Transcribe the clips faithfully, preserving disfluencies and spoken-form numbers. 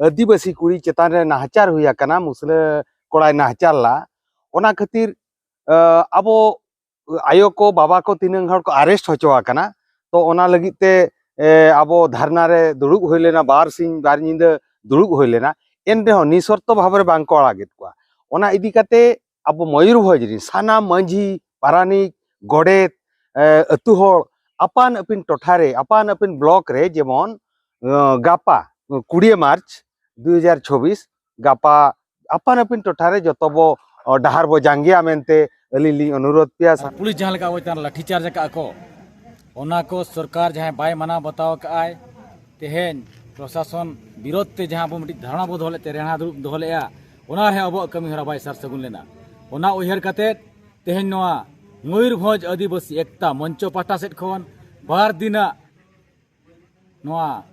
ᱟᱹᱫᱤᱵᱟᱹᱥᱤ ᱠᱩᱲᱤ ᱪᱮᱛᱟᱱ ᱨᱮ ᱱᱟᱦᱟᱪᱟᱨ ᱦᱩᱭ ᱟᱠᱟᱱᱟ, ᱢᱩᱥᱞᱟᱹ ᱠᱚᱲᱟᱭ ᱱᱟᱦᱟᱪᱟᱨ ᱞᱮᱫᱼᱟ᱾ ᱚᱱᱟ ᱠᱷᱟᱹᱛᱤᱨ ᱟᱵᱚ ᱟᱭᱳ ᱠᱚ, ᱵᱟᱵᱟ ᱠᱚ ᱛᱤᱱᱟᱹᱝ ᱦᱚᱲ ᱠᱚ ᱟᱨᱮᱥᱴ ᱦᱚᱪᱚ ᱟᱠᱟᱱᱟ᱾ ᱛᱚ ᱚᱱᱟ ᱞᱟᱹᱜᱤᱫ ᱛᱮ ᱟᱵᱚ ᱫᱷᱟᱨᱱᱟ ᱨᱮ ᱫᱩᱲᱩᱵ ᱦᱩᱭ ᱞᱮᱱᱟ, ᱵᱟᱨ ᱥᱤᱧ ᱵᱟᱨ ᱧᱤᱫᱟᱹ ᱫᱩᱲᱩᱵ ᱦᱩᱭ ᱞᱮᱱᱟ᱾ ᱮᱱ ᱨᱮᱦᱚᱸ ᱱᱤᱥᱚᱨᱛᱚ ᱵᱷᱟᱵᱽ ᱨᱮ ᱵᱟᱝ ᱠᱚ ᱟᱲᱟᱜᱮᱫ ᱠᱚᱣᱟ᱾ ᱚᱱᱟ ᱤᱫᱤ ᱠᱟᱛᱮ ᱟᱵᱚ ᱢᱚᱭᱩᱨᱵᱷᱚᱸᱡᱽ ᱨᱤᱱ ᱥᱟᱱᱟᱢ ᱢᱟᱹᱡᱷᱤ, ᱯᱟᱨᱟᱱᱤᱠ, ᱜᱚᱰᱮᱛ, ᱟᱹᱛᱩ ᱦᱚᱲ ᱟᱯᱟᱱ ᱟᱹᱯᱤᱱ ᱴᱚᱴᱷᱟ ᱨᱮ, ᱟᱯᱟᱱ ᱟᱹᱯᱤᱱ ᱵᱞᱚᱠ ᱨᱮ, ᱡᱮᱢᱚᱱ ᱜᱟᱯᱟ ᱠᱩᱲᱤᱭᱮ ᱢᱟᱨᱪ ᱫᱩ ᱦᱟᱡᱟᱨ ᱪᱷᱚᱵᱵᱤᱥ, ᱜᱟᱯᱟ ᱟᱯᱟᱱ ᱟᱹᱯᱤᱱ ᱴᱚᱴᱷᱟ ᱨᱮ ᱡᱚᱛᱚ ᱵᱚ ᱰᱟᱦᱟᱨ ᱵᱚ ᱡᱟᱸᱜᱮᱭᱟ ᱢᱮᱱᱛᱮ ᱟᱹᱞᱤᱧ ᱞᱤᱧ ᱚᱱᱩᱨᱳᱫᱷ ᱯᱮᱭᱟ᱾ ᱟᱨ ᱯᱩᱞᱤᱥ ᱡᱟᱦᱟᱸ ᱞᱮᱠᱟ ᱟᱵᱚ ᱪᱮᱛᱟᱱ ᱨᱮ ᱞᱟᱴᱷᱤ ᱪᱟᱨᱡᱽ ᱟᱠᱟᱫ ᱠᱚ, ᱚᱱᱟ ᱠᱚ ᱥᱚᱨᱠᱟᱨ ᱡᱟᱦᱟᱸᱭ ᱵᱟᱭ ᱢᱟᱱᱟᱣ ᱵᱟᱛᱟᱣ ᱟᱠᱟᱫ ᱟᱭ, ᱛᱮᱦᱮᱧ ᱯᱨᱚᱥᱟᱥᱚᱱ ᱵᱤᱨᱳᱫᱷ ᱛᱮ ᱡᱟᱦᱟᱸ ᱟᱵᱚ ᱢᱤᱫᱴᱤᱡ ᱫᱷᱟᱨᱱᱟ ᱵᱚ ᱫᱚᱦᱚ ᱞᱮᱫ ᱛᱮ, ᱨᱮᱦᱲᱟ ᱫᱩᱲᱩᱵ ᱫᱚᱦᱚ ᱞᱮᱫᱼᱟ, ᱚᱱᱟ ᱨᱮᱦᱚᱸ ᱟᱵᱚᱣᱟᱜ ᱠᱟᱹᱢᱤ ᱦᱚᱨᱟ ᱵᱟᱭ ᱥᱟᱨ ᱥᱟᱹᱜᱩᱱ ᱞᱮᱱᱟ᱾ ᱚᱱᱟ ᱩᱭᱦᱟᱹᱨ ᱠᱟᱛᱮ ᱛᱮᱦᱮᱧ ᱱᱚᱣᱟ ᱢᱚᱭᱩᱨᱵᱷᱚᱸᱡᱽ ᱟᱹᱫᱤᱵᱟᱹᱥᱤ ᱮᱠᱛᱟ ᱢᱚᱧᱪᱚ ᱯᱟᱦᱴᱟ ᱥᱮᱫ ᱠᱷᱚᱱ ᱵᱟᱨ ᱫᱤᱱᱟᱜ ᱱᱚᱣᱟ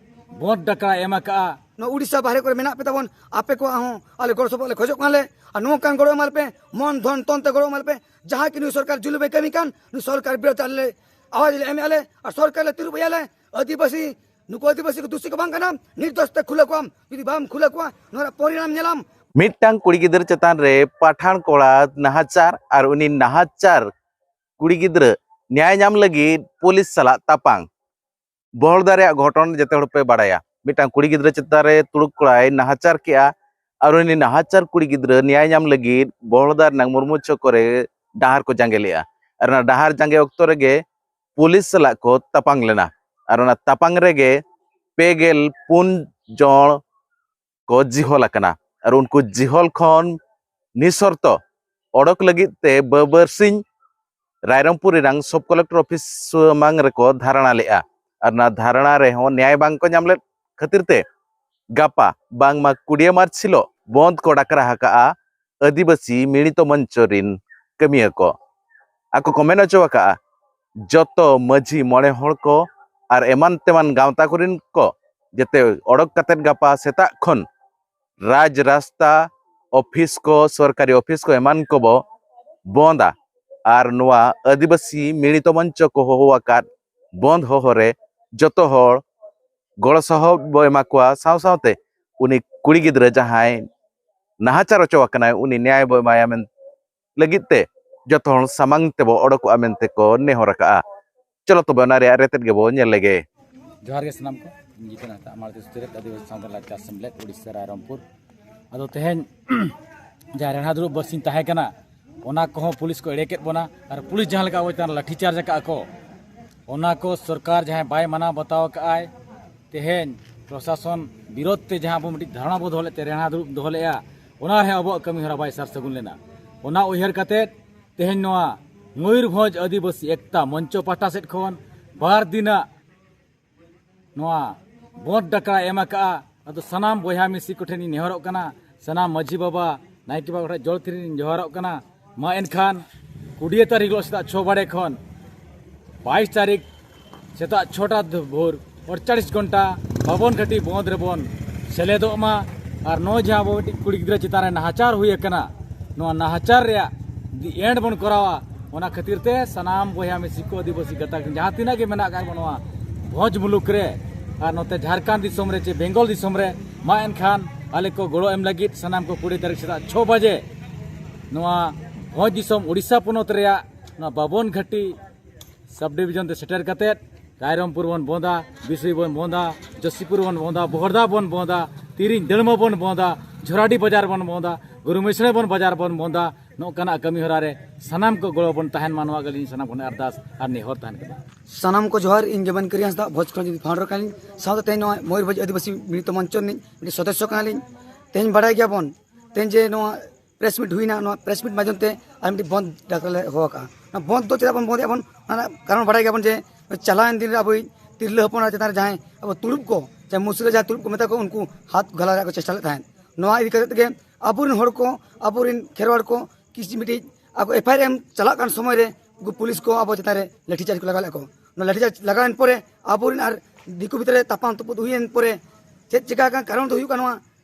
ᱵᱚᱸᱫ ᱰᱟᱠᱨᱟ ᱮᱢ ᱟᱠᱟᱜᱼᱟ᱾ ᱱᱚᱣᱟ ᱩᱰᱤᱥᱟ ᱵᱟᱦᱨᱮ ᱠᱚᱨᱮ ᱢᱮᱱᱟᱜ ᱯᱮ ᱛᱟᱵᱚᱱ, ᱟᱯᱮ ᱠᱚᱣᱟᱜ ᱦᱚᱸ ᱟᱞᱮ ᱜᱚᱲᱚ ᱥᱚᱯᱚᱦᱚᱫ ᱞᱮ ᱠᱷᱚᱡᱚᱜ ᱠᱟᱱᱟᱞᱮ᱾ ᱟᱨ ᱱᱚᱝᱠᱟᱱ ᱜᱚᱲᱚ ᱮᱢᱟ ᱞᱮᱯᱮ, ᱢᱚᱱ ᱫᱷᱚᱱ ᱛᱚᱱ ᱛᱮ ᱜᱚᱲᱚ ᱮᱢᱟ ᱞᱮᱯᱮ᱾ ᱡᱟᱦᱟᱸ ᱠᱤ ᱱᱩᱭ ᱥᱚᱨᱠᱟᱨ ᱡᱩᱞᱩᱢᱮ ᱠᱟᱹᱢᱤ ᱠᱟᱱ, ᱱᱩᱭ ᱥᱚᱨᱠᱟᱨ ᱵᱤᱨᱩᱫᱷ ᱟᱞᱮ ᱞᱮ ᱟᱣᱟᱡᱽ ᱞᱮ ᱮᱢᱮᱫᱼᱟ ᱞᱮ, ᱟᱨ ᱥᱚᱨᱠᱟᱨ ᱞᱮ ᱛᱤᱨᱩᱵ ᱮᱭᱟ ᱞᱮ᱾ ᱟᱹᱫᱤᱵᱟᱹᱥᱤ, ᱱᱩᱠᱩ ᱟᱹᱫᱤᱵᱟᱹᱥᱤ ᱠᱚ ᱫᱩᱥᱤ ᱠᱚ ᱵᱟᱝ ᱠᱟᱱᱟ, ᱱᱤᱨᱫᱳᱥ ᱛᱮ ᱠᱷᱩᱞᱟᱹ ᱠᱚᱣᱟᱢ᱾ ᱡᱩᱫᱤ ᱵᱟᱢ ᱠᱷᱩᱞᱟᱹ ᱠᱚᱣᱟ, ᱱᱚᱣᱟ ᱨᱮᱭᱟᱜ ᱯᱚᱨᱤᱱᱟᱢ ᱧᱮᱞᱟᱢ᱾ ᱢᱤᱫᱴᱟᱝ ᱠᱩᱲᱤ ᱜᱤᱫᱽᱨᱟᱹ ᱪᱮᱛᱟᱱ ᱨᱮ ᱯᱟᱴᱷᱟᱱ ᱠᱚᱲᱟ ᱱᱟᱦᱟᱪᱟᱨ ᱟᱨ ᱩᱱᱤ ᱱᱟᱦᱟᱪᱟᱨ ᱠᱩᱲᱤ ᱜᱤᱫᱽᱨᱟᱹ ᱱᱮᱭᱟᱭ ᱧᱟᱢ ᱞᱟᱹᱜᱤᱫ ᱯᱩᱞᱤᱥ ᱥᱟᱞᱟᱜ ᱛᱟᱯᱟᱝ᱾ ᱵᱚᱦᱚᱲᱫᱟ ᱨᱮᱭᱟᱜ ᱜᱷᱚᱴᱚᱱ ᱡᱮᱛᱮ ᱦᱚᱲ ᱯᱮ ᱵᱟᱲᱟᱭᱟ᱾ ᱢᱤᱫᱴᱟᱝ ᱠᱩᱲᱤ ᱜᱤᱫᱽᱨᱟᱹ ᱪᱮᱛᱟᱱ ᱨᱮ ᱛᱩᱲᱩᱠ ᱠᱚᱲᱟᱭ ᱱᱟᱦᱟᱪᱟᱨ ᱠᱮᱜᱼᱟ, ᱟᱨ ᱩᱱᱤ ᱱᱟᱦᱟᱪᱟᱨ ᱠᱩᱲᱤ ᱜᱤᱫᱽᱨᱟᱹ ᱱᱮᱭᱟᱭ ᱧᱟᱢ ᱞᱟᱹᱜᱤᱫ ᱵᱚᱦᱚᱲᱫᱟ ᱨᱮᱱᱟᱜ ᱢᱩᱨᱢᱩ ᱪᱚᱠ ᱨᱮ ᱰᱟᱦᱟᱨ ᱠᱚ ᱡᱟᱸᱜᱮ ᱞᱮᱜᱼᱟ᱾ ᱟᱨ ᱚᱱᱟ ᱰᱟᱦᱟᱨ ᱡᱟᱸᱜᱮ ᱚᱠᱛᱚ ᱨᱮᱜᱮ ᱯᱩᱞᱤᱥ ᱥᱟᱞᱟᱜ ᱠᱚ ᱛᱟᱯᱟᱝ ᱞᱮᱱᱟ᱾ ᱟᱨ ᱚᱱᱟ ᱛᱟᱯᱟᱝ ᱨᱮᱜᱮ ᱯᱮ ᱜᱮᱞ ᱯᱩᱱ ᱡᱚᱱ ᱠᱚ ᱡᱤᱦᱚᱞ ᱟᱠᱟᱱᱟ᱾ ᱟᱨ ᱩᱱᱠᱩ ᱡᱤᱦᱚᱞ ᱠᱷᱚᱱ ᱱᱤᱥᱚᱨᱛᱚ ᱚᱰᱚᱠ ᱞᱟᱹᱜᱤᱫ ᱛᱮ ᱵᱟᱹᱵᱟᱹᱨᱥᱤᱧ ᱨᱟᱭᱨᱚᱝᱯᱩᱨ ᱨᱮᱱᱟᱝ ᱥᱚᱵ ᱠᱚᱞᱮᱠᱴᱚᱨ ᱚᱯᱷᱤᱥ ᱥᱟᱢᱟᱝ ᱨᱮᱠᱚ ᱫᱷᱟᱨᱱᱟ ᱞᱮᱫᱼᱟ᱾ ᱟᱨ ᱚᱱᱟ ᱫᱷᱟᱨᱱᱟ ᱨᱮᱦᱚᱸ ᱱᱮᱭᱟᱭ ᱵᱟᱝ ᱠᱚ ᱧᱟᱢ ᱞᱮᱫ ᱠᱷᱟᱹᱛᱤᱨ ᱛᱮ ᱜᱟᱯᱟ ᱵᱟᱝᱢᱟ ᱠᱩᱲᱤᱭᱟᱹ ᱢᱟᱨᱪ ᱦᱤᱞᱳᱜ ᱵᱚᱱᱫ ᱠᱚ ᱰᱟᱠᱨᱟ ᱟᱠᱟᱜᱼᱟ ᱟᱹᱫᱤᱵᱟᱹᱥᱤ ᱢᱤᱲᱤᱛᱚ ᱢᱚᱧᱪᱚ ᱨᱤᱱ ᱠᱟᱹᱢᱤᱭᱟᱹ ᱠᱚ᱾ ᱟᱠᱚ ᱠᱚ ᱢᱮᱱ ᱦᱚᱪᱚ ᱟᱠᱟᱜᱼᱟ, ᱡᱚᱛᱚ ᱢᱟᱹᱡᱷᱤ ᱢᱚᱬᱮ ᱦᱚᱲ ᱠᱚ ᱟᱨ ᱮᱢᱟᱱ ᱛᱮᱢᱟᱱ ᱜᱟᱶᱛᱟ ᱠᱚᱨᱮᱱ ᱠᱚ ᱡᱟᱛᱮ ᱚᱰᱚᱠ ᱠᱟᱛᱮᱫ ᱜᱟᱯᱟ ᱥᱮᱛᱟᱜ ᱠᱷᱚᱱ ᱨᱟᱡᱽ ᱨᱟᱥᱛᱟ, ᱚᱯᱷᱤᱥ ᱠᱚ, ᱥᱚᱨᱠᱟᱨᱤ ᱚᱯᱷᱤᱥ ᱠᱚ ᱮᱢᱟᱱ ᱠᱚᱵᱚ ᱵᱚᱱᱫᱟ᱾ ᱟᱨ ᱱᱚᱣᱟ ᱟᱹᱫᱤᱵᱟᱹᱥᱤ ᱢᱤᱲᱤᱛᱚ ᱢᱚᱧᱪᱚ ᱠᱚ ᱦᱚᱦᱚ ᱟᱠᱟᱫ ᱵᱚᱱᱫ ᱦᱚᱦᱚ ᱨᱮ ᱡᱚᱛᱚ ᱦᱚᱲ ᱜᱚᱲᱚ ᱥᱚᱦᱚᱫ ᱵᱚ ᱮᱢᱟ ᱠᱚᱣᱟ᱾ ᱥᱟᱶ ᱥᱟᱶᱛᱮ ᱩᱱᱤ ᱠᱩᱲᱤ ᱜᱤᱫᱽᱨᱟᱹ ᱡᱟᱦᱟᱸᱭ ᱱᱟᱦᱟᱪᱟᱨ ᱦᱚᱪᱚ ᱟᱠᱟᱱᱟᱭ, ᱩᱱᱤ ᱱᱮᱭᱟᱭ ᱵᱚ ᱮᱢᱟᱭᱟ ᱢᱮᱱ ᱞᱟᱹᱜᱤᱫ ᱛᱮ ᱡᱚᱛᱚ ᱦᱚᱲ ᱥᱟᱢᱟᱝ ᱛᱮᱵᱚ ᱚᱰᱚᱠᱚᱜᱼᱟ ᱢᱮᱱᱛᱮ ᱠᱚ ᱱᱮᱦᱚᱨ ᱟᱠᱟᱜᱼᱟ᱾ ᱪᱚᱞᱚ ᱛᱚᱵᱮ ᱚᱱᱟ ᱨᱮᱭᱟᱜ ᱨᱮᱛᱮᱫ ᱜᱮᱵᱚ ᱧᱮᱞ ᱞᱮᱜᱮ᱾ ᱡᱚᱦᱟᱨ ᱜᱮ ᱥᱟᱱᱟᱢ ᱠᱚ᱾ ᱤᱧ ᱡᱤᱛᱮᱱ ᱦᱟᱸᱥᱫᱟ, ᱢᱟᱲᱛᱮ ᱥᱩᱛᱨᱮᱛ ᱟᱹᱫᱤᱵᱟᱹᱥᱤ ᱥᱟᱶᱛᱟ ᱞᱟᱠᱪᱟᱨ ᱥᱮᱢᱞᱮᱫ, ᱩᱲᱤᱥᱥᱟ, ᱨᱟᱭᱨᱚᱝᱯᱩᱨ᱾ ᱟᱫᱚ ᱛᱮᱦᱮᱧ ᱡᱟᱦᱟᱸ ᱨᱮᱲᱦᱟ ᱫᱩᱲᱩᱵ ᱵᱟᱹᱨᱥᱤᱧ ᱛᱟᱦᱮᱸ ᱠᱟᱱᱟ, ᱚᱱᱟ ᱠᱚᱦᱚᱸ ᱯᱩᱞᱤᱥ ᱠᱚ ᱮᱲᱮ ᱠᱮᱫ ᱵᱚᱱᱟ᱾ ᱟᱨ ᱯᱩᱞᱤᱥ ᱡᱟᱦᱟᱸ ᱞᱮᱠᱟ ᱟᱵᱚ ᱪᱮᱛᱟᱱ ᱨᱮ ᱞᱟᱴᱷᱤ ᱪᱟᱨᱡᱽ ᱟᱠᱟᱫᱼᱟ ᱠᱚ, ᱚᱱᱟ ᱠᱚ ᱥᱚᱨᱠᱟᱨ ᱡᱟᱦᱟᱸᱭ ᱵᱟᱭ ᱢᱟᱱᱟᱣ ᱵᱟᱛᱟᱣ ᱟᱠᱟᱫᱼᱟᱭ, ᱛᱮᱦᱮᱧ ᱯᱨᱚᱥᱟᱥᱚᱱ ᱵᱤᱨᱳᱫᱷ ᱛᱮ ᱡᱟᱦᱟᱸ ᱟᱵᱚ ᱢᱤᱫᱴᱤᱡ ᱫᱷᱟᱨᱱᱟ ᱵᱚ ᱫᱚᱦᱚ ᱞᱮᱫ ᱛᱮ, ᱨᱮᱲᱦᱟ ᱫᱩᱲᱩᱵ ᱫᱚᱦᱚ ᱞᱮᱫᱼᱟ, ᱚᱱᱟ ᱨᱮᱦᱚᱸ ᱟᱵᱚᱣᱟᱜ ᱠᱟᱹᱢᱤ ᱦᱚᱨᱟ ᱵᱟᱭ ᱥᱟᱨ ᱥᱟᱹᱜᱩᱱ ᱞᱮᱱᱟ᱾ ᱚᱱᱟ ᱩᱭᱦᱟᱹᱨ ᱠᱟᱛᱮᱫ ᱛᱮᱦᱮᱧ ᱱᱚᱣᱟ ᱢᱚᱭᱩᱨᱵᱷᱚᱸᱡᱽ ᱟᱹᱫᱤᱵᱟᱹᱥᱤ ᱮᱠᱛᱟ ᱢᱚᱧᱪᱚ ᱯᱟᱦᱴᱟ ᱥᱮᱫ ᱠᱷᱚᱱ ᱵᱟᱨ ᱫᱤᱱᱟᱜ ᱱᱚᱣᱟ ᱵᱚᱸᱫᱽ ᱰᱟᱠᱨᱟ ᱮᱢ ᱟᱠᱟᱜᱼᱟ᱾ ᱟᱫᱚ ᱥᱟᱱᱟᱢ ᱵᱚᱭᱦᱟ ᱢᱤᱥᱤ ᱠᱚᱴᱷᱮᱱ ᱤᱧ ᱱᱮᱦᱚᱨᱚᱜ ᱠᱟᱱᱟ, ᱥᱟᱱᱟᱢ ᱢᱟᱹᱡᱷᱤ ᱵᱟᱵᱟ, ᱱᱟᱭᱠᱮ ᱵᱟᱵᱟ ᱠᱚᱴᱷᱮᱱ ᱡᱚᱲ ᱛᱷᱤᱨᱤᱧ ᱡᱚᱦᱟᱨᱚᱜ ᱠᱟᱱᱟ᱾ ᱢᱟ ᱮᱱᱠᱷᱟᱱ ᱠᱩᱲᱤᱭᱟᱹ ᱛᱟᱹᱨᱤᱠᱷ ᱦᱤᱞᱳᱜ ᱥᱮᱛᱟᱜ ᱪᱷᱚ ᱵᱟᱡᱮ ᱠᱷᱚᱱ ᱵᱟᱭᱤᱥ ᱛᱟᱹᱨᱤᱠᱷ ᱥᱮᱛᱟᱜ ᱪᱷᱚᱴᱟ ᱵᱷᱳᱨ ᱟᱴᱪᱚᱞᱞᱤᱥ ᱜᱷᱚᱱᱴᱟ ᱵᱟᱵᱚᱱ ᱜᱷᱟᱹᱴᱤ ᱵᱚᱸᱫᱽ ᱨᱮᱵᱚᱱ ᱥᱮᱞᱮᱫᱚᱜ ᱢᱟ᱾ ᱟᱨ ᱱᱚᱜᱼᱚᱭ ᱡᱟᱦᱟᱸ ᱟᱵᱚ ᱢᱤᱫᱴᱤᱡ ᱠᱩᱲᱤ ᱜᱤᱫᱽᱨᱟᱹ ᱪᱮᱛᱟᱱ ᱨᱮ ᱱᱟᱦᱟᱪᱟᱨ ᱦᱩᱭ ᱟᱠᱟᱱᱟ, ᱱᱚᱣᱟ ᱱᱟᱦᱟᱪᱟᱨ ᱨᱮᱭᱟᱜ the end ᱵᱚᱱ ᱠᱚᱨᱟᱣᱟ᱾ ᱚᱱᱟ ᱠᱷᱟᱹᱛᱤᱨ ᱛᱮ ᱥᱟᱱᱟᱢ ᱵᱚᱭᱦᱟ ᱢᱤᱥᱤ ᱠᱚ, ᱟᱹᱫᱤᱵᱟᱹᱥᱤ ᱜᱟᱛᱟᱠ ᱡᱟᱦᱟᱸ ᱛᱤᱱᱟᱹᱜ ᱜᱮ ᱢᱮᱱᱟᱜ ᱟᱠᱟᱫ ᱵᱚᱱ ᱱᱚᱣᱟ ᱵᱷᱚᱸᱡᱽ ᱢᱩᱞᱩᱠ ᱨᱮ ᱟᱨ ᱱᱚᱛᱮ ᱡᱷᱟᱲᱠᱷᱚᱸᱰ ᱫᱤᱥᱚᱢ ᱨᱮ ᱪᱮ ᱵᱮᱝᱜᱚᱞ ᱫᱤᱥᱚᱢ ᱨᱮ, ᱢᱟ ᱮᱱᱠᱷᱟᱱ ᱟᱞᱮ ᱠᱚ ᱜᱚᱲᱚ ᱮᱢ ᱞᱟᱹᱜᱤᱫ ᱥᱟᱱᱟᱢ ᱠᱚ ᱠᱩᱲᱤ ᱛᱟᱹᱨᱤᱠᱷ ᱥᱮᱛᱟᱜ ᱪᱷᱚ ᱵᱟᱡᱮ ᱱᱚᱣᱟ ᱵᱷᱚᱸᱡᱽ ᱫᱤᱥᱚᱢ ᱩᱲᱤᱥᱥᱟ ᱯᱚᱱᱚᱛ ᱨᱮᱭᱟᱜ ᱱᱚᱣᱟ ᱵᱟᱵᱚᱱ ᱜᱷᱟᱹᱴᱤ ᱥᱟᱵ ᱰᱤᱵᱷᱤᱡᱚᱱ ᱛᱮ ᱥᱮᱴᱮᱨ ᱠᱟᱛᱮᱫ ᱨᱟᱭᱨᱚᱝᱯᱩᱨ ᱵᱚᱱ ᱵᱚᱸᱫᱟ, ᱵᱤᱥᱩᱭ ᱵᱚᱱ ᱵᱚᱸᱫᱟ, ᱡᱳᱥᱤᱯᱩᱨ ᱵᱚᱱ ᱵᱚᱸᱫᱟ, ᱵᱚᱦᱚᱲᱫᱟ ᱵᱚᱱ ᱵᱚᱸᱫᱟ, ᱛᱤᱨᱤᱧ ᱫᱟᱹᱲᱢᱟᱹ ᱵᱚᱱ ᱵᱚᱸᱫᱟ, ᱡᱷᱚᱨᱟᱰᱤ ᱵᱟᱡᱟᱨ ᱵᱚᱱ ᱵᱚᱸᱫᱟ, ᱜᱩᱨᱩ ᱢᱤᱥᱲᱮ ᱵᱚᱱ ᱵᱟᱡᱟᱨ ᱵᱚᱱ ᱵᱚᱸᱫᱟ᱾ ᱱᱚᱝᱠᱟᱱᱟᱜ ᱠᱟᱹᱢᱤ ᱦᱚᱨᱟ ᱨᱮ ᱥᱟᱱᱟᱢ ᱠᱚ ᱜᱚᱲᱚ ᱵᱚᱱ ᱛᱟᱦᱮᱱ ᱢᱟ, ᱱᱚᱣᱟ ᱜᱮ ᱟᱹᱞᱤᱧ ᱥᱟᱱᱟᱢ ᱠᱷᱚᱱ ᱟᱨᱫᱟᱥ ᱟᱨ ᱱᱮᱦᱚᱨ ᱛᱟᱦᱮᱱ ᱠᱟᱱᱟ᱾ ᱥᱟᱱᱟᱢ ᱠᱚ ᱡᱚᱦᱟᱨ, ᱤᱧ ᱜᱮᱵᱟᱱ ᱠᱟᱹᱨᱤ ᱦᱟᱸᱥᱫᱟ, ᱵᱷᱚᱸᱡᱽ ᱠᱷᱚᱱ ᱡᱩᱫᱤ founder ᱠᱟᱱᱟᱞᱤᱧ, ᱥᱟᱶᱛᱮ ᱛᱮᱦᱮᱧ ᱱᱚᱣᱟ ᱢᱚᱭᱩᱨᱵᱷᱚᱸᱡᱽ ᱟᱹᱫᱤᱵᱟᱹᱥᱤ ᱢᱤᱞᱤᱛᱚ ᱢᱚᱧᱪᱚ ᱨᱤᱱᱤᱡ ᱢᱤᱫᱴᱤᱡ ᱥᱚᱫᱚᱥᱥᱚ ᱠᱟᱱᱟᱞᱤᱧ᱾ ᱛᱮᱦᱮᱧ ᱵᱟᱲᱟᱭ ᱜᱮᱭᱟᱵᱚᱱ, ᱛᱮᱦᱮᱧ ᱡᱮ ᱱᱚᱣᱟ press meet ᱦᱩᱭᱱᱟ, ᱱᱚᱣᱟ press meet ᱢᱟᱫᱽᱫᱷᱚᱢ ᱛᱮ ᱟᱨ ᱢᱤᱫᱴᱤᱡ ᱵᱚᱱᱫ ᱰᱟᱠᱨᱟ ᱞᱮ ᱦᱚᱦᱚ ᱟᱠᱟᱫᱼᱟ᱾ ᱚᱱᱟ ᱵᱚᱱᱫ ᱫᱚ ᱪᱮᱫᱟᱜ ᱵᱚᱱ ᱵᱚᱱᱫᱮᱜᱼᱟ ᱵᱚᱱ, ᱚᱱᱟ ᱨᱮᱱᱟᱜ ᱠᱟᱨᱚᱱ ᱵᱟᱲᱟᱭ ᱜᱮᱭᱟᱵᱚᱱ ᱡᱮ ᱪᱟᱞᱟᱣᱮᱱ ᱫᱤᱱ ᱨᱮ ᱟᱵᱚᱭᱤᱡ ᱛᱤᱨᱞᱟᱹ ᱦᱚᱯᱚᱱ ᱪᱮᱛᱟᱱ ᱨᱮ ᱡᱟᱦᱟᱸᱭ ᱟᱵᱚ ᱛᱩᱲᱩᱵ ᱠᱚ, ᱡᱟᱦᱟᱸᱭ ᱢᱩᱥᱞᱟᱹ ᱡᱟᱦᱟᱸᱭ ᱛᱩᱲᱩᱵ ᱠᱚ ᱢᱮᱛᱟ ᱠᱚ, ᱩᱱᱠᱩ ᱦᱟᱛ ᱜᱷᱟᱞᱟ ᱨᱮᱭᱟᱜ ᱠᱚ ᱪᱮᱥᱴᱟ ᱞᱮᱫ ᱛᱟᱦᱮᱸᱫ᱾ ᱱᱚᱣᱟ ᱤᱫᱤ ᱠᱟᱛᱮᱫ ᱜᱮ ᱟᱵᱚᱨᱮᱱ ᱦᱚᱲ ᱠᱚ, ᱟᱵᱚᱨᱮᱱ ᱠᱷᱮᱨᱣᱟᱲ ᱠᱚ ᱠᱤᱪᱷᱩ ᱢᱤᱫᱴᱤᱡ ᱟᱠᱚ FIR ᱮᱢ ᱪᱟᱞᱟᱜ ᱠᱟᱱ ᱥᱚᱢᱚᱭ ᱨᱮ ᱩᱱᱠᱩ ᱯᱩᱞᱤᱥ ᱠᱚ ᱟᱵᱚ ᱪᱮᱛᱟᱱ ᱨᱮ ᱞᱟᱴᱷᱤ ᱪᱟᱨᱡᱽ ᱠᱚ ᱞᱟᱜᱟᱣ ᱞᱮᱫ ᱠᱚ᱾ ᱱᱚᱣᱟ ᱞᱟᱴᱷᱤ ᱪᱟᱨᱡᱽ ᱞᱟᱜᱟᱣᱮᱱ ᱯᱚᱨᱮ ᱟᱵᱚᱨᱮᱱ ᱟᱨ ᱫᱤᱠᱩ ᱵᱷᱤᱛᱨᱤ ᱨᱮ ᱛᱟᱯᱟᱢ ᱛᱩᱯᱩᱫ ᱦᱩᱭᱮᱱ ᱯᱚᱨᱮ ᱪᱮᱫ ᱪᱤᱠᱟ ᱟᱠᱟᱱ ᱠᱟᱨᱚᱱ ᱫᱚ ᱦᱩᱭᱩᱜ ᱠᱟᱱᱟ, ᱱᱚᱣᱟ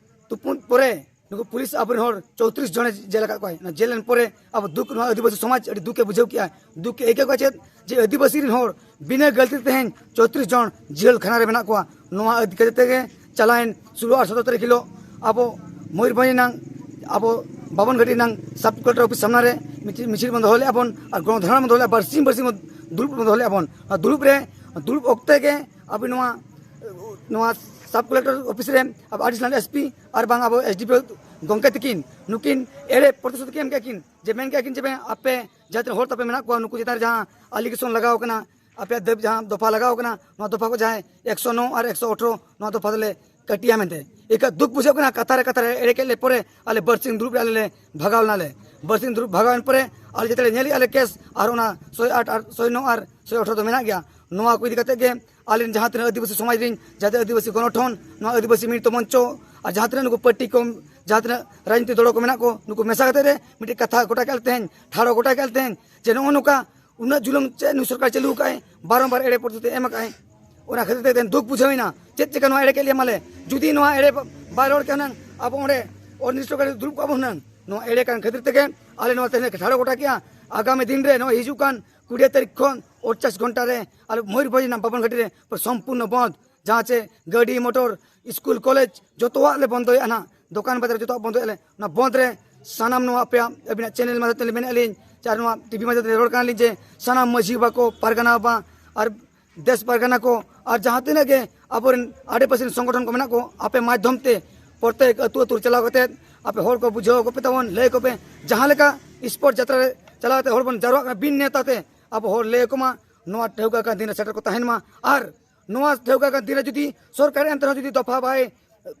ᱛᱩᱯᱩᱫ ᱯᱚᱨᱮ ᱱᱩᱠᱩ ᱯᱩᱞᱤᱥ ᱟᱵᱚᱨᱮᱱ ᱦᱚᱲ ᱪᱳᱭᱛᱨᱤᱥ ᱡᱚᱱᱮ ᱡᱮᱞ ᱟᱠᱟᱫ ᱠᱚᱣᱟ᱾ ᱚᱱᱟ ᱡᱮᱞ ᱮᱱ ᱯᱚᱨᱮ ᱟᱵᱚ ᱫᱩᱠ, ᱱᱚᱣᱟ ᱟᱹᱫᱤᱵᱟᱹᱥᱤ ᱥᱚᱢᱟᱡᱽ ᱟᱹᱰᱤ ᱫᱩᱠ ᱮ ᱵᱩᱡᱷᱟᱹᱣ ᱠᱮᱜᱼᱟ᱾ ᱫᱩᱠ ᱮ ᱟᱹᱭᱠᱟᱹᱣ ᱠᱮᱜᱼᱟ ᱪᱮᱫ ᱡᱮ ᱟᱹᱫᱤᱵᱟᱹᱥᱤ ᱨᱮᱱ ᱦᱚᱲ ᱵᱤᱱᱟᱹ ᱜᱟᱹᱞᱛᱤ ᱛᱮᱦᱮᱧ ᱪᱳᱭᱛᱨᱤᱥ ᱡᱚᱱ ᱡᱮᱞ ᱠᱷᱟᱱᱟ ᱨᱮ ᱢᱮᱱᱟᱜ ᱠᱚᱣᱟ᱾ ᱱᱚᱣᱟ ᱤᱫᱤ ᱠᱟᱛᱮ ᱛᱮᱜᱮ ᱪᱟᱞᱟᱣᱮᱱ ᱥᱳᱞᱳ ᱟᱨ ᱥᱚᱛᱨᱚ ᱛᱟᱹᱨᱤᱠᱷ ᱦᱤᱞᱳᱜ ᱟᱵᱚ ᱢᱚᱭᱩᱨᱵᱷᱚᱸᱡᱽ ᱨᱮᱱᱟᱝ ᱟᱵᱚ ᱵᱟᱵᱚᱱ ᱜᱷᱟᱹᱴᱤ ᱨᱮᱱᱟᱝ ᱥᱟᱵ ᱠᱚᱞᱮᱠᱴᱚᱨ ᱚᱯᱷᱤᱥ ᱥᱟᱢᱱᱟ ᱨᱮ ᱢᱤᱪᱷᱤᱞ, ᱢᱤᱪᱷᱤᱞ ᱵᱚᱱ ᱫᱚᱦᱚ ᱞᱮᱫᱼᱟ ᱵᱚᱱ ᱟᱨ ᱜᱚᱱᱚᱫᱷᱚᱨᱱᱟ ᱵᱚᱱ ᱫᱚᱦᱚ ᱞᱮᱫᱼᱟ, ᱵᱟᱨᱥᱤᱧ ᱵᱟᱨᱥᱤᱧ ᱵᱚᱱ ᱫᱩᱲᱩᱵ ᱵᱚᱱ ᱫᱚᱦᱚ ᱞᱮᱫᱼᱟ ᱵᱚᱱ᱾ ᱟᱨ ᱫᱩᱲᱩᱵ ᱨᱮ, ᱫᱩᱲᱩᱵ ᱚᱠᱛᱮ ᱜᱮ ᱟᱵᱚ ᱱᱚᱣᱟ, ᱱᱚᱣᱟ ᱥᱟᱵ ᱠᱚᱞᱮᱠᱴᱚᱨ ᱚᱯᱷᱤᱥ ᱨᱮ ᱟᱵᱚ ᱮᱰᱤᱥᱚᱱᱟᱞ ᱮᱥ ᱯᱤ ᱟᱨ ᱵᱟᱝ ᱟᱵᱚ ᱮᱥ ᱰᱤ ᱯᱤ ᱳ ᱜᱚᱢᱠᱮ ᱛᱟᱹᱠᱤᱱ ᱱᱩᱠᱤᱱ ᱮᱲᱮ ᱯᱨᱚᱛᱤᱥᱨᱩᱛᱤ ᱠᱤᱱ ᱮᱢ ᱠᱮᱫ ᱠᱤᱱ ᱡᱮ, ᱢᱮᱱ ᱠᱮᱫ ᱠᱤᱱ ᱡᱮ, ᱟᱯᱮ ᱡᱟᱦᱟᱸ ᱛᱤᱱᱟᱹᱜ ᱦᱚᱲ ᱛᱟᱯᱮ ᱢᱮᱱᱟᱜ ᱠᱚᱣᱟ, ᱱᱩᱠᱩ ᱪᱮᱛᱟᱱ ᱨᱮ ᱡᱟᱦᱟᱸ ᱟᱞᱤᱜᱮᱥᱚᱱ ᱞᱟᱜᱟᱣ ᱠᱟᱱᱟ, ᱟᱯᱮᱭᱟᱜ ᱫᱟᱹᱵ ᱡᱟᱦᱟᱸ ᱫᱚᱯᱷᱟ ᱞᱟᱜᱟᱣ ᱠᱟᱱᱟ, ᱱᱚᱣᱟ ᱫᱚᱯᱷᱟ ᱠᱚ ᱡᱟᱦᱟᱸᱭ ᱮᱠᱥᱚ ᱱᱚ ᱟᱨ ᱮᱠᱥᱚ ᱟᱴᱷᱨᱚ ᱱᱚᱣᱟ ᱫᱚᱯᱷᱟ ᱫᱚᱞᱮ ᱠᱟᱹᱴᱤᱭᱟ ᱢᱮᱱᱛᱮ᱾ ᱮᱠᱟ ᱫᱩᱠ ᱵᱩᱡᱷᱟᱹᱜ ᱠᱟᱱᱟ, ᱠᱟᱛᱷᱟ ᱨᱮ ᱠᱟᱛᱷᱟ ᱨᱮ ᱮᱲᱮ ᱠᱮᱫ ᱞᱮ ᱯᱚᱨᱮ ᱟᱞᱮ ᱵᱟᱨᱥᱤᱧ ᱫᱩᱲᱩᱵ ᱨᱮ ᱟᱞᱮ ᱞᱮ ᱵᱷᱟᱜᱟᱣ ᱞᱮᱱᱟᱞᱮ᱾ ᱵᱟᱨᱥᱤᱧ ᱫᱩᱲᱩᱵ ᱵᱷᱟᱜᱟᱣ ᱮᱱ ᱯᱚᱨᱮ ᱟᱞᱮ ᱡᱟᱛᱮ ᱞᱮ ᱧᱮᱞᱮᱫᱼᱟ ᱞᱮ ᱠᱮᱥ ᱟᱨ ᱚᱱᱟ ᱥᱚᱭ ᱟᱴ ᱟᱨ ᱥᱚᱭ ᱱᱚ ᱟᱨ ᱥᱚᱭ ᱟᱴᱷᱨᱚ ᱫᱚ ᱢᱮᱱᱟᱜ ᱜᱮᱭᱟ᱾ ᱱᱚᱣᱟ ᱠᱚ ᱤᱫᱤ ᱠᱟᱛᱮ ᱜᱮ ᱟᱞᱮ ᱨᱮᱱ ᱡᱟᱦᱟᱸ ᱛᱤᱱᱟᱹᱜ ᱟᱹᱫᱤᱵᱟᱹᱥᱤ ᱥᱚᱢᱟᱡᱽ ᱨᱮᱱ ᱡᱟᱛᱮ ᱟᱹᱫᱤᱵᱟᱹᱥᱤ ᱜᱚᱱᱚᱴᱷᱚᱱ, ᱱᱚᱣᱟ ᱟᱹᱫᱤᱵᱟᱹᱥᱤ ᱢᱤᱲᱤᱛ ᱢᱚᱧᱪᱚ ᱟᱨ ᱡᱟᱦᱟᱸ ᱛᱤᱱᱟᱹᱜ ᱱᱩᱠᱩ ᱯᱟᱹᱴᱤ ᱠᱚ, ᱡᱟᱦᱟᱸ ᱛᱤᱱᱟᱹᱜ ᱨᱟᱡᱽᱱᱤᱛᱤ ᱫᱚᱞ ᱠᱚ ᱢᱮᱱᱟᱜ ᱠᱚ, ᱱᱩᱠᱩ ᱢᱮᱥᱟ ᱠᱟᱛᱮ ᱨᱮ ᱢᱤᱫᱴᱮᱱ ᱠᱟᱛᱷᱟ ᱜᱚᱴᱟ ᱠᱮᱫ ᱞᱮ ᱛᱟᱦᱮᱸᱧ, ᱴᱷᱟᱲᱚ ᱜᱚᱴᱟ ᱠᱮᱫ ᱞᱮ ᱛᱟᱦᱮᱸᱧ ᱡᱮ ᱱᱚᱜᱼᱚ ᱱᱚᱝᱠᱟ ᱩᱱᱟᱹᱜ ᱡᱩᱞᱩᱢ ᱪᱮᱫ ᱱᱩᱭ ᱥᱚᱨᱠᱟᱨ ᱪᱟᱹᱞᱩ ᱟᱠᱟᱫᱼᱟᱭ, ᱵᱟᱨᱚᱢᱵᱟᱨ ᱮᱲᱮ ᱯᱚᱨᱤᱥᱛᱷᱤᱛᱤ ᱮᱢ ᱟᱠᱟᱫᱼᱟᱭ᱾ ᱚᱱᱟ ᱠᱷᱟᱹᱛᱤᱨ ᱛᱮ ᱛᱮᱦᱮᱧ ᱫᱩᱠ ᱵᱩᱡᱷᱟᱹᱣ ᱮᱱᱟ, ᱪᱮᱫ ᱪᱤᱠᱟ ᱱᱚᱣᱟ ᱮᱲᱮ ᱠᱮᱫ ᱞᱮᱭᱟ ᱢᱟᱞᱮ᱾ ᱡᱩᱫᱤ ᱱᱚᱣᱟ ᱮᱲᱮ ᱵᱟ-, ᱵᱟᱭ ᱨᱚᱲ ᱠᱮᱭᱟ ᱦᱩᱱᱟᱹᱝ, ᱟᱵᱚ ᱚᱸᱰᱮ ᱚᱱᱤᱥᱴᱚᱠᱟᱨᱤ ᱫᱩᱲᱩᱵ ᱠᱚᱜᱼᱟ ᱵᱚᱱ ᱦᱩᱱᱟᱹᱝ᱾ ᱱᱚᱣᱟ ᱮᱲᱮ ᱠᱟᱱ ᱠᱷᱟᱹᱛᱤᱨ ᱛᱮᱜᱮ ᱟᱞᱮ ᱱᱚᱣᱟ ᱛᱮᱦᱮᱧ ᱞᱮ ᱴᱷᱟᱲᱚ ᱜᱚᱴᱟ ᱠᱮᱜᱼᱟ᱾ ᱟᱜᱟᱢᱤ ᱫᱤᱱ ᱨᱮ ᱱᱚᱣᱟ ᱦᱤᱡᱩᱜ ᱠᱟᱱ ᱠᱩᱲᱤ ᱛᱟᱹᱨᱤᱠᱷ ᱠᱷᱚᱱ ᱩᱱᱪᱟᱥ ᱜᱷᱚᱱᱴᱟ ᱨᱮ ᱟᱞᱮ ᱢᱚᱭᱩᱨᱵᱷᱚᱸᱡᱽ ᱨᱮᱱᱟᱜ ᱵᱟᱵᱚᱱ ᱜᱷᱟᱹᱴᱤ ᱨᱮ ᱯᱩᱨᱟᱹ ᱥᱚᱢᱯᱩᱨᱱᱚ ᱵᱚᱱᱫᱷ, ᱡᱟᱦᱟᱸ ᱪᱮ ᱜᱟᱹᱰᱤ, ᱢᱚᱴᱚᱨ, ᱥᱠᱩᱞ, ᱠᱚᱞᱮᱡᱽ ᱡᱚᱛᱚᱣᱟᱜ ᱞᱮ ᱵᱚᱱᱫᱚᱭᱮᱫᱼᱟ ᱱᱟᱦᱟᱜ, ᱫᱚᱠᱟᱱ ᱵᱟᱡᱟᱨ ᱡᱚᱛᱚᱣᱟᱜ ᱵᱚᱱᱫᱚᱭᱮᱫᱼᱟ ᱞᱮ᱾ ᱚᱱᱟ ᱵᱚᱱᱫᱷ ᱨᱮ ᱥᱟᱱᱟᱢ ᱱᱚᱣᱟ ᱟᱯᱮᱭᱟᱜ, ᱟᱹᱵᱤᱱᱟᱜ ᱪᱮᱱᱮᱞ ᱢᱟᱫᱷᱭᱚᱢ ᱛᱮ ᱢᱮᱱᱮᱫᱼᱟ ᱞᱤᱧ, ᱟᱨ ᱱᱚᱣᱟ ᱴᱤᱵᱷᱤ ᱢᱟᱫᱷᱭᱚᱢ ᱛᱮ ᱨᱚᱲ ᱠᱟᱱᱟ ᱞᱤᱧ ᱡᱮ ᱥᱟᱱᱟᱢ ᱢᱟᱹᱡᱷᱤ ᱵᱟᱵᱟ ᱠᱚ, ᱯᱟᱨᱜᱟᱱᱟ ᱵᱟᱵᱟ ᱟᱨ ᱫᱮᱥ ᱯᱟᱨᱜᱟᱱᱟ ᱠᱚ ᱟᱨ ᱡᱟᱦᱟᱸ ᱛᱤᱱᱟᱹᱜ ᱜᱮ ᱟᱵᱚᱨᱮᱱ ᱟᱰᱮᱯᱟᱥᱮ ᱨᱮᱱ ᱥᱚᱝᱜᱚᱴᱷᱚᱱ ᱠᱚ ᱢᱮᱱᱟᱜ ᱠᱚ, ᱟᱯᱮ ᱢᱟᱫᱽᱫᱷᱚᱢ ᱛᱮ ᱯᱨᱚᱛᱮᱠ ᱟᱹᱛᱩ ᱟᱹᱛᱩ ᱨᱮ ᱪᱟᱞᱟᱣ ᱠᱟᱛᱮ ᱟᱯᱮ ᱦᱚᱲ ᱠᱚ ᱵᱩᱡᱷᱟᱹᱣ ᱟᱠᱚ ᱯᱮ ᱛᱟᱵᱚᱱ, ᱞᱟᱹᱭ ᱟᱠᱚ ᱯᱮ᱾ ᱡᱟᱦᱟᱸ ᱞᱮᱠᱟ ᱥᱯᱳᱨᱴ ᱡᱟᱛᱨᱟ ᱨᱮ ᱪᱟᱞᱟᱣ ᱠᱟᱛᱮ ᱦᱚᱲ ᱵᱚᱱ ᱡᱟᱨᱣᱟᱜ ᱠᱟᱱᱟ ᱵᱤᱱ ᱱᱮᱛᱟ ᱛᱮ, ᱟᱵᱚ ᱦᱚᱲ ᱞᱟᱹᱭ ᱟᱠᱚ ᱢᱟ, ᱱᱚᱣᱟ ᱴᱷᱟᱹᱣᱠᱟᱹ ᱟᱠᱟᱱ ᱫᱤᱱ ᱨᱮ ᱥᱮᱴᱮᱨ ᱠᱚ ᱛᱟᱦᱮᱱ ᱢᱟ᱾ ᱟᱨ ᱱᱚᱣᱟ ᱴᱷᱟᱹᱣᱠᱟᱹ ᱟᱠᱟᱱ ᱫᱤᱱ ᱨᱮ ᱡᱩᱫᱤ ᱥᱚᱨᱠᱟᱨ ᱮᱱᱛᱮ ᱨᱮᱦᱚᱸ ᱡᱩᱫᱤ ᱫᱚᱯᱷᱟ ᱵᱟᱭ,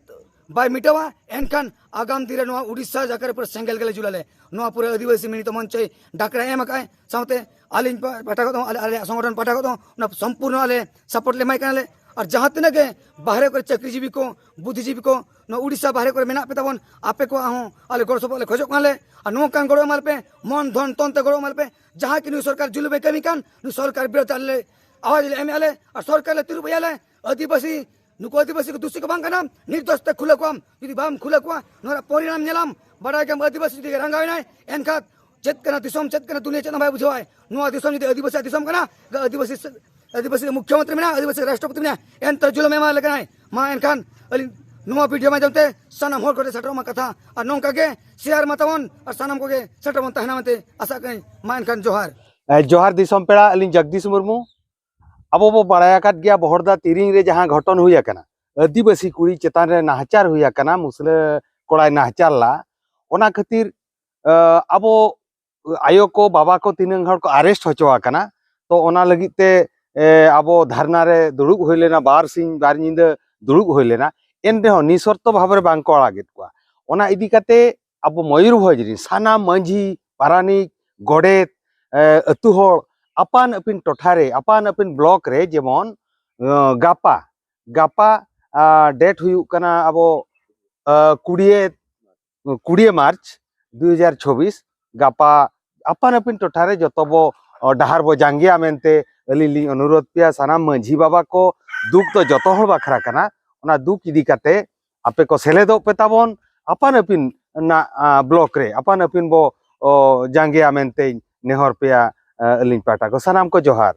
ᱵᱟᱭ ᱢᱤᱴᱟᱹᱣᱟ, ᱮᱱᱠᱷᱟᱱ ᱟᱜᱟᱢ ᱫᱤᱱ ᱨᱮ ᱱᱚᱣᱟ ᱩᱰᱤᱥᱥᱟ ᱡᱟᱭᱜᱟ ᱨᱮ ᱯᱩᱨᱟᱹ ᱥᱮᱸᱜᱮᱞ ᱜᱮᱞᱮ ᱡᱩᱞᱟᱞᱮ᱾ ᱱᱚᱣᱟ ᱯᱩᱨᱟᱹ ᱟᱹᱫᱤᱵᱟᱹᱥᱤ ᱢᱤᱲᱤᱛ ᱢᱚᱧᱪᱚᱭ ᱰᱟᱠᱨᱟ ᱮᱢ ᱟᱠᱟᱫᱼᱟᱭ᱾ ᱥᱟᱶᱛᱮ ᱟᱹᱞᱤᱧ ᱯᱟ-, ᱯᱟᱦᱴᱟ ᱠᱷᱚᱱ ᱦᱚᱸ, ᱟᱞᱮ, ᱟᱞᱮᱭᱟᱜ ᱥᱚᱝᱜᱚᱴᱷᱚᱱ ᱯᱟᱦᱴᱟ ᱠᱷᱚᱱ ᱦᱚᱸ ᱚᱱᱟ ᱥᱚᱢᱯᱩᱨᱱᱚ ᱟᱞᱮ ᱥᱟᱯᱳᱨᱴ ᱞᱮ ᱮᱢᱟᱭ ᱠᱟᱱᱟᱞᱮ᱾ ᱟᱨ ᱡᱟᱦᱟᱸ ᱛᱤᱱᱟᱹᱜ ᱜᱮ ᱵᱟᱦᱨᱮ ᱠᱚᱨᱮ ᱪᱟᱹᱠᱨᱤᱡᱤᱵᱤ ᱠᱚ, ᱵᱩᱫᱽᱫᱷᱤᱡᱤᱵᱤ ᱠᱚ, ᱱᱚᱣᱟ ᱩᱰᱤᱥᱥᱟ ᱵᱟᱦᱨᱮ ᱠᱚᱨᱮ ᱢᱮᱱᱟᱜ ᱯᱮ ᱛᱟᱵᱚᱱ, ᱟᱯᱮ ᱠᱚᱣᱟᱜ ᱦᱚᱸ ᱟᱞᱮ ᱜᱚᱲᱚ ᱥᱚᱯᱚᱦᱚᱫ ᱞᱮ ᱠᱷᱚᱡᱚᱜ ᱠᱟᱱᱟᱞᱮ᱾ ᱟᱨ ᱱᱚᱝᱠᱟᱱ ᱜᱚᱲᱚ ᱮᱢᱟ ᱞᱮᱯᱮ, ᱢᱚᱱ ᱫᱷᱚᱱ ᱛᱚᱱ ᱛᱮ ᱜᱚᱲᱚ ᱮᱢᱟ ᱞᱮᱯᱮ᱾ ᱡᱟᱦᱟᱸ ᱠᱤ ᱱᱩᱭ ᱥᱚᱨᱠᱟᱨ ᱡᱩᱞᱩᱢᱮ ᱠᱟᱹᱢᱤ ᱠᱟᱱ, ᱱᱩᱭ ᱥᱚᱨᱠᱟᱨ ᱵᱤᱨᱩᱫᱷ ᱟᱞᱮ ᱟᱣᱟᱡᱽ ᱞᱮ ᱮᱢᱮᱫᱼᱟ ᱞᱮ ᱟᱨ ᱥᱚᱨᱠᱟᱨ ᱞᱮ ᱛᱤᱨᱩᱵ ᱮᱭᱟ ᱞᱮ᱾ ᱟᱹᱫᱤᱵᱟᱹᱥᱤ, ᱱᱩᱠᱩ ᱟᱹᱫᱤᱵᱟᱹᱥᱤ ᱠᱚ ᱫᱩᱥᱤ ᱠᱚ ᱵᱟᱝ ᱠᱟᱱᱟ, ᱱᱤᱨᱫᱳᱥ ᱛᱮ ᱠᱷᱩᱞᱟᱹ ᱠᱚᱣᱟᱢ᱾ ᱡᱩᱫᱤ ᱵᱟᱢ ᱠᱷᱩᱞᱟᱹ ᱠᱚᱣᱟ, ᱱᱚᱣᱟ ᱨᱮᱱᱟᱜ ᱯᱚᱨᱤᱱᱟᱢ ᱧᱮᱞᱟᱢ᱾ ᱵᱟᱰᱟᱭ ᱜᱮᱭᱟᱢ, ᱟᱹᱫᱤᱵᱟᱹᱥᱤ ᱡᱩᱫᱤ ᱨᱟᱸᱜᱟᱣ ᱮᱱᱟᱭ, ᱮᱱᱠᱷᱟᱱ ᱪᱮᱫ ᱠᱟᱱᱟ ᱫᱤᱥᱚᱢ, ᱪᱮᱫ ᱠᱟᱱᱟ ᱫᱩᱱᱤᱭᱟᱹ, ᱪᱮᱫ ᱦᱚᱸ ᱵᱟᱭ ᱵᱩᱡᱷᱟᱹᱣᱟᱭ᱾ ᱱᱚᱣᱟ ᱫᱤᱥᱚᱢ ᱡᱩᱫᱤ ᱟᱹᱫᱤᱵᱟᱹᱥᱤᱭᱟᱜ ᱫᱤᱥᱚᱢ ᱠᱟᱱᱟ, ᱟᱹᱫᱤᱵᱟᱹᱥᱤ ᱥᱮ-, ᱟᱹᱫᱤᱵᱟᱹᱥᱤ ᱢᱩᱠᱷᱭᱚᱢᱚᱱᱛᱨᱤ ᱢᱮᱱᱟᱭᱟ, ᱟᱹᱫᱤᱵᱟᱹᱥᱤ ᱨᱟᱥᱴᱨᱚᱯᱚᱛᱤ ᱢᱮᱱᱟᱭᱟ, ᱮᱱᱛᱮ ᱡᱩᱞᱩᱢ ᱮᱢᱟ ᱞᱮ ᱠᱟᱱᱟᱭ᱾ ᱢᱟ ᱮᱱᱠᱷᱟᱱ ᱟᱹᱞᱤᱧ ᱱᱚᱣᱟ ᱵᱷᱤᱰᱤᱭᱳ ᱢᱟᱫᱽᱫᱷᱚᱢ ᱛᱮ ᱥᱟᱱᱟᱢ ᱦᱚᱲ ᱠᱚᱴᱷᱮᱱ ᱥᱮᱴᱮᱨᱚᱜ ᱢᱟ ᱠᱟᱛᱷᱟ, ᱟᱨ ᱱᱚᱝᱠᱟ ᱜᱮ ᱥᱮᱭᱟᱨ ᱢᱟ ᱛᱟᱵᱚᱱ, ᱟᱨ ᱥᱟᱱᱟᱢ ᱠᱚᱜᱮ ᱥᱮᱴᱮᱨ ᱵᱚᱱ ᱛᱟᱦᱮᱱᱟ ᱢᱮᱱᱛᱮ ᱟᱥᱟᱜ ᱠᱟᱹᱱᱟᱹᱧ᱾ ᱢᱟ ᱮᱱᱠᱷᱟᱱ ᱡᱚᱦᱟᱨ᱾ ᱮ, ᱡᱚᱦᱟᱨ ᱫᱤᱥᱚᱢ ᱯᱮᱲᱟ, ᱟᱹᱞᱤᱧ ᱡᱚᱜᱽᱫᱤᱥ ᱢᱩᱨᱢᱩ᱾ ᱟᱵᱚ ᱵᱚ ᱵᱟᱲᱟᱭ ᱟᱠᱟᱫ ᱜᱮᱭᱟ ᱵᱚᱦᱚᱲᱫᱟ ᱛᱤᱨᱤᱝ ᱨᱮ ᱡᱟᱦᱟᱸ ᱜᱷᱚᱴᱚᱱ ᱦᱩᱭ ᱟᱠᱟᱱᱟ, ᱟᱹᱫᱤᱵᱟᱹᱥᱤ ᱠᱩᱲᱤ ᱪᱮᱛᱟᱱ ᱨᱮ ᱱᱟᱦᱟᱪᱟᱨ ᱦᱩᱭ ᱟᱠᱟᱱᱟ, ᱢᱩᱥᱞᱟᱹ ᱠᱚᱲᱟᱭ ᱱᱟᱦᱟᱪᱟᱨ ᱞᱟ᱾ ᱚᱱᱟ ᱠᱷᱟᱹᱛᱤᱨ, ᱮ, ᱟᱵᱚ ᱟᱭᱳ ᱠᱚ ᱵᱟᱵᱟ ᱠᱚ ᱛᱤᱱᱟᱹᱝ ᱦᱚᱲ ᱠᱚ ᱟᱨᱮᱥᱴ ᱦᱚᱪᱚ ᱟᱠᱟᱱᱟ᱾ ᱛᱚ ᱚᱱᱟ ᱞᱟᱹᱜᱤᱫ ᱛᱮ, ᱮ, ᱟᱵᱚ ᱫᱷᱟᱨᱱᱟ ᱨᱮ ᱫᱩᱲᱩᱵ ᱦᱩᱭ ᱞᱮᱱᱟ, ᱵᱟᱨ ᱥᱤᱧ ᱵᱟᱨ ᱧᱤᱫᱟᱹ ᱫᱩᱲᱩᱵ ᱦᱩᱭ ᱞᱮᱱᱟ᱾ ᱮᱱ ᱨᱮᱦᱚᱸ ᱱᱤᱥᱚᱨᱛᱚ ᱵᱷᱟᱵᱽ ᱨᱮ ᱵᱟᱝ ᱠᱚ ᱟᱲᱟᱜᱮᱫ ᱠᱚᱣᱟ᱾ ᱚᱱᱟ ᱤᱫᱤ ᱠᱟᱛᱮ ᱟᱵᱚ ᱢᱚᱭᱩᱨᱵᱷᱚᱸᱡᱽ ᱨᱤᱱ ᱥᱟᱱᱟᱢ ᱢᱟᱹᱡᱷᱤ, ᱯᱟᱨᱟᱱᱤᱠ, ᱜᱚᱰᱮᱛ, ᱮ, ᱟᱹᱛᱩ ᱦᱚᱲ ᱟᱯᱟᱱ ᱟᱹᱯᱤᱱ ᱴᱚᱴᱷᱟ ᱨᱮ, ᱟᱯᱟᱱ ᱟᱹᱯᱤᱱ ᱵᱞᱚᱠ ᱨᱮ, ᱡᱮᱢᱚᱱ, ᱮ, ᱜᱟᱯᱟ, ᱜᱟᱯᱟ, ᱟ, ᱰᱮᱴ ᱦᱩᱭᱩᱜ ᱠᱟᱱᱟ ᱟᱵᱚ, ᱟ, ᱠᱩᱲᱤᱭᱟᱹ ᱠᱩᱲᱤᱭᱟᱹ ᱢᱟᱨᱪ ᱫᱩ ᱦᱟᱡᱟᱨ ᱪᱷᱚᱵᱵᱤᱥ, ᱜᱟᱯᱟ ᱟᱯᱟᱱ ᱟᱹᱯᱤᱱ ᱴᱚᱴᱷᱟ ᱨᱮ ᱡᱚᱛᱚ ᱵᱚ, ᱚ, ᱰᱟᱦᱟᱨ ᱵᱚ ᱡᱟᱸᱜᱮᱭᱟ ᱢᱮᱱᱛᱮ ᱟᱹᱞᱤᱧ ᱞᱤᱧ ᱚᱱᱩᱨᱳᱫᱷ ᱯᱮᱭᱟ᱾ ᱥᱟᱱᱟᱢ ᱢᱟᱹᱡᱷᱤ ᱵᱟᱵᱟ ᱠᱚ, ᱫᱩᱠ ᱫᱚ ᱡᱚᱛᱚ ᱦᱚᱲ ᱵᱟᱠᱷᱨᱟ ᱠᱟᱱᱟ᱾ ᱚᱱᱟ ᱫᱩᱠ ᱤᱫᱤ ᱠᱟᱛᱮ ᱟᱯᱮ ᱠᱚ ᱥᱮᱞᱮᱫᱚᱜ ᱯᱮ ᱛᱟᱵᱚᱱ, ᱟᱯᱟᱱ ᱟᱹᱯᱤᱱ ᱱᱟ-, ᱟ, ᱵᱞᱚᱠ ᱨᱮ ᱟᱯᱟᱱ ᱟᱹᱯᱤᱱ ᱵᱚ, ᱚ, ᱡᱟᱸᱜᱮᱭᱟ ᱢᱮᱱᱛᱮᱧ ᱱᱮᱦᱚᱨ ᱯᱮᱭᱟ, ᱟ, ᱟᱹᱞᱤᱧ ᱯᱟᱦᱴᱟ ᱠᱚ᱾ ᱥᱟᱱᱟᱢ ᱠᱚ ᱡᱚᱦᱟᱨ᱾